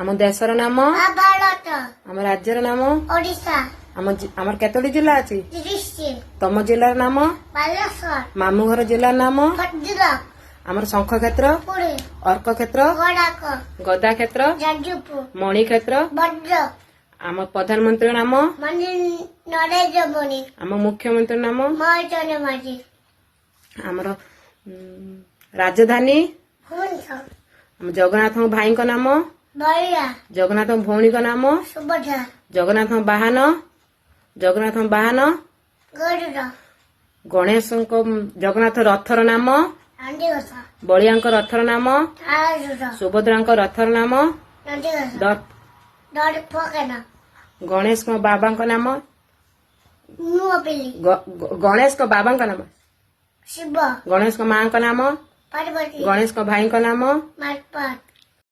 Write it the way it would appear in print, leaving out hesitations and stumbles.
ଆମ ଦେଶର ନାମ? ଭାରତ। ଆମ ରାଜ୍ୟର ନାମ? ଓଡ଼ିଶା। ଆମର କେତୋଟି ଜିଲ୍ଲା ଅଛି? 30। ତମ ଜିଲ୍ଲାର ନାମ? ବାଲେଶ୍ୱର। ମାମୁଁ ଘର ଜିଲ୍ଲାର ନାମ? ଭଦ୍ରକ। ଆମର ଶଙ୍ଖ କ୍ଷେତ୍ର? ପୁରୀ। ଅର୍କ କ୍ଷେତ୍ର? କୋଣାର୍କ। ଗଦା କ୍ଷେତ୍ର? ଯାଜପୁର। ମଣି କ୍ଷେତ୍ର? ଭଦ୍ରକ। ଆମ ପ୍ରଧାନମନ୍ତ୍ରୀ ନାମ? ନରେନ୍ଦ୍ର ମୋଦୀ। ଆମ ମୁଖ୍ୟମନ୍ତ୍ରୀ ନାମ? ମୋହନ ମାଝୀ। ଆମର ରାଜଧାନୀ? ଭୁବନେଶ୍ୱର। ଆମ ଜଗନ୍ନାଥଙ୍କ ଭାଇଙ୍କ ନାମ? ବଳିଆ। ଜଗନ୍ନାଥଙ୍କ ଭଉଣୀଙ୍କ ନାମ? ସୁଭଦ୍ରା। ଜଗନ୍ନାଥଙ୍କ ବାହନ? ଜଗନ୍ନାଥଙ୍କ ବାହନ? ଗରୁଡ଼। ଗଣେଶଙ୍କ, ଜଗନ୍ନାଥ ରଥର ନାମ? ନନ୍ଦିଘୋଷ। ବଳିଆଙ୍କ ରଥର ନାମ? ତାଳଧ୍ୱଜ। ସୁଭଦ୍ରାଙ୍କ ରଥର ନାମ? ନନ୍ଦିଘୋଷ। ଦର୍ପକେନ। ଗଣେଶଙ୍କ ବାବାଙ୍କ ନାମ? ନୂଆପଲ୍ଲୀ। ଗଣେଶଙ୍କ ବାବାଙ୍କ ନାମ? ଶିବ। ଗଣେଶଙ୍କ ମାଙ୍କ ନାମ? ପାର୍ବତୀ। ଗଣେଶଙ୍କ ଭାଇଙ୍କ ନାମ? ମାର୍ପଟ।